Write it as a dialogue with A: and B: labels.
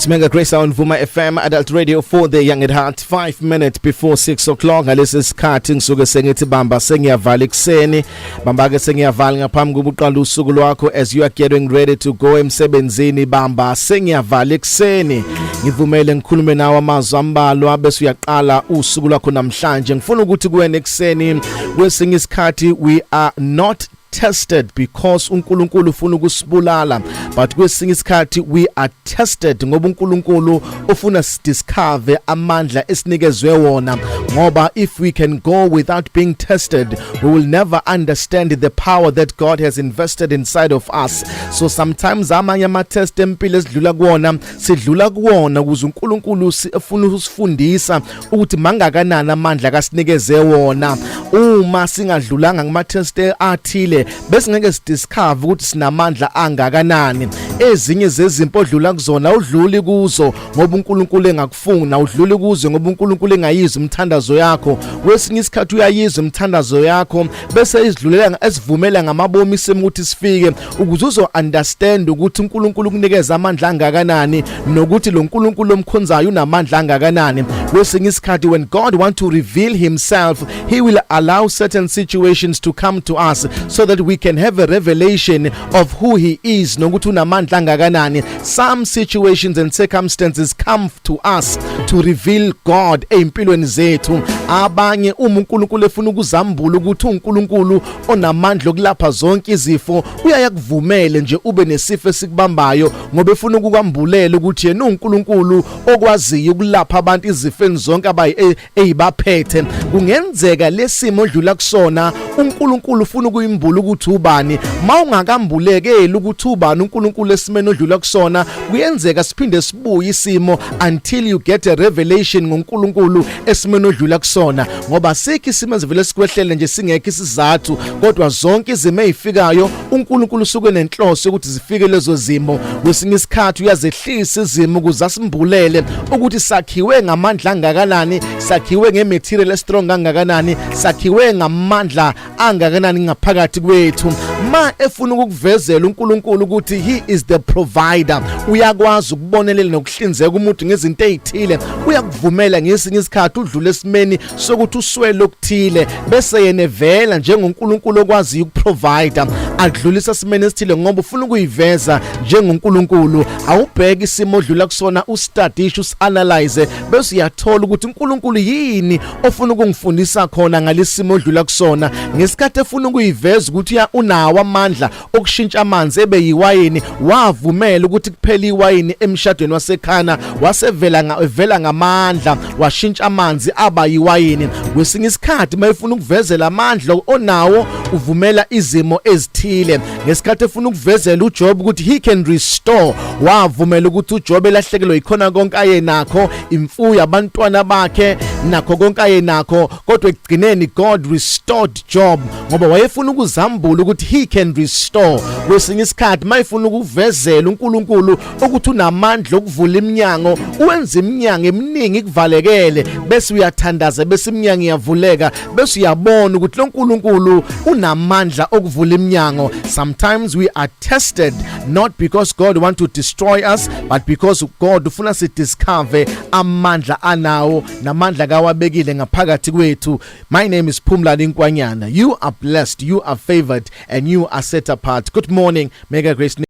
A: It's Mega Grace on Vuma FM, Adult Radio for the Young at Heart. 5 minutes before 6 o'clock. Ngalesi sikhathi ngisuke sengithi bamba sengiyavala ekuseni, bamba ke sengiyavala ngaphambi kokuba uqala usuku lwakho, as you are getting ready to go emsebenzini. Bamba sengiyavala ekuseni, ngivumele ngikhulume nawe amazwi ambalwa bese uyaqala usuku lwakho namhlanje. Ngifuna ukuthi kuwena ekuseni, kwesinye isikhathi we are not tested because uNkulunkulu ufuna ukusibulala, but kwesinye isikhathi we are tested ngoba uNkulunkulu ufuna sidiscover amandla esinikezwe wona, ngoba if we can go without being tested, we will never understand the power that God has invested inside of us. So sometimes amanye ama test empilo esidlula kuwona, sidlula kuwona ukuze uNkulunkulu ufuna usifundisa ukuthi mangakanani amandla kasinikeze wona. Uma singadlulanga ngama test athile, bese ngeke sidiscover ukuthi sinamandla angakanani. Ezinye zezimpo odlula kuzona, udluli kuzo ngoba uNkulunkulu engakufuna, udluli kuzo ngoba uNkulunkulu engayizwa imthandazo yakho. Kwesinye isikhathi uyayizwa imthandazo yakho bese izidlulela, esivumela ngamabomi isimo ukuthi sifike ukuze uzo understand ukuthi uNkulunkulu ukunikeza amandla angakanani nokuthi lo nkulunkulu omkhonzayo unamandla angakanani. Kwesinye isikhathi, when God want to reveal himself, he will allow certain situations to come to us so that we can have a revelation of who he is nokuthi unamandla angakanani. Some situations and circumstances come to us to reveal God ezimpilweni zethu. Abanye, uma uNkulunkulu efuna ukuzambula ukuthi uNkulunkulu onamandla okulapha zonke izifo, uyayakuvumele nje ube nesifo esikubambayo ngoba efuna ukukwambulela ukuthi yena uNkulunkulu okwaziyo ukulapha abantu izifeni zonke abayi eyibaphethe. Kungenzeka lesimo odlula kusona, uNkulunkulu ufuna ukuyimbula ukuthi ubani. Mawungakambulekeli ukuthi ubani uNkulunkulu esimeni odlula kusona, kuyenzeka siphinde sibuye isimo until you get a revelation ngoNkulunkulu esimeni odlula kusona, ngoba sikho isimo ezivele sikwehlele nje singekho isizathu, kodwa zonke izimo ezifikayo, uNkulunkulu usuke nenhloso ukuthi zifike lezo zimo. Kwesinye isikhathi uyazehlisa izimo ukuze asimbulele ukuthi sakhiwe ngamandla angakanani, sakhiwe ngematerial strong kangakanani, sakhiwe ngamandla angakanani ngaphakathi kwethu. Ma efuna ukukuvezela uNkulunkulu ukuthi he is the provider, uyakwazi ukubonelela nokuhlinzeka umuntu ngezinto ezithile, uyakuvumela ngesinye isikhathi udlule esimeni sokuthi uswele okuthile, bese yena evela njengoNkulunkulu okwaziyo ukuprovide, adlulisa esimeni esithile ngoba ufuna ukuyiveza njengoNkulunkulu. Awubheke isimo odlula kusona, ustadishe, usianalyze, bese uyathola ukuthi uNkulunkulu yini ofuna ukungifundisa khona ngalesimo odlula kusona. Ngesikhathi efuna ukuyiveza ukuthi unawo amandla okushintsha amanzi ebe yiwayini, wavumela ukuthi kuphele iwayini emshadweni waseKhana, wasevela evela ngamandla washintsha amanzi aba yiwayini. Kwesinye isikhathi mayefuna ukuvezela amandla onawo, uvumela izimo ezithile. Ngesikhathi efuna ukuvezela uJob ukuthi he can restore, wavumela ukuthi uJob elahlekelwe yikhona konke ayenakho, imfuyo, abantwana bakhe, nakho konke ayenakho, kodwa ekugcineni God restored Job ngoba wayefuna ukuzambula ukuthi he can restore. Kwesinye isikhathi mayefuna ukuvezela uNkulunkulu ukuthi unamandla okuvula iminyango, uwenza iminyango eminingi ikuvalekele, bese uyathandaza, bese iminyango iyavuleka, bese uyabona ukuthi lo nkulunkulu unamandla okuvula iminyango. Sometimes we are tested not because God want to destroy us, but because God ufuna si discover amandla anawo namandla kawabekile ngaphakathi kwethu. My name is Phumlani Nkwanyana. You are blessed, you are favored and you are set apart. Good morning, Mega Grace.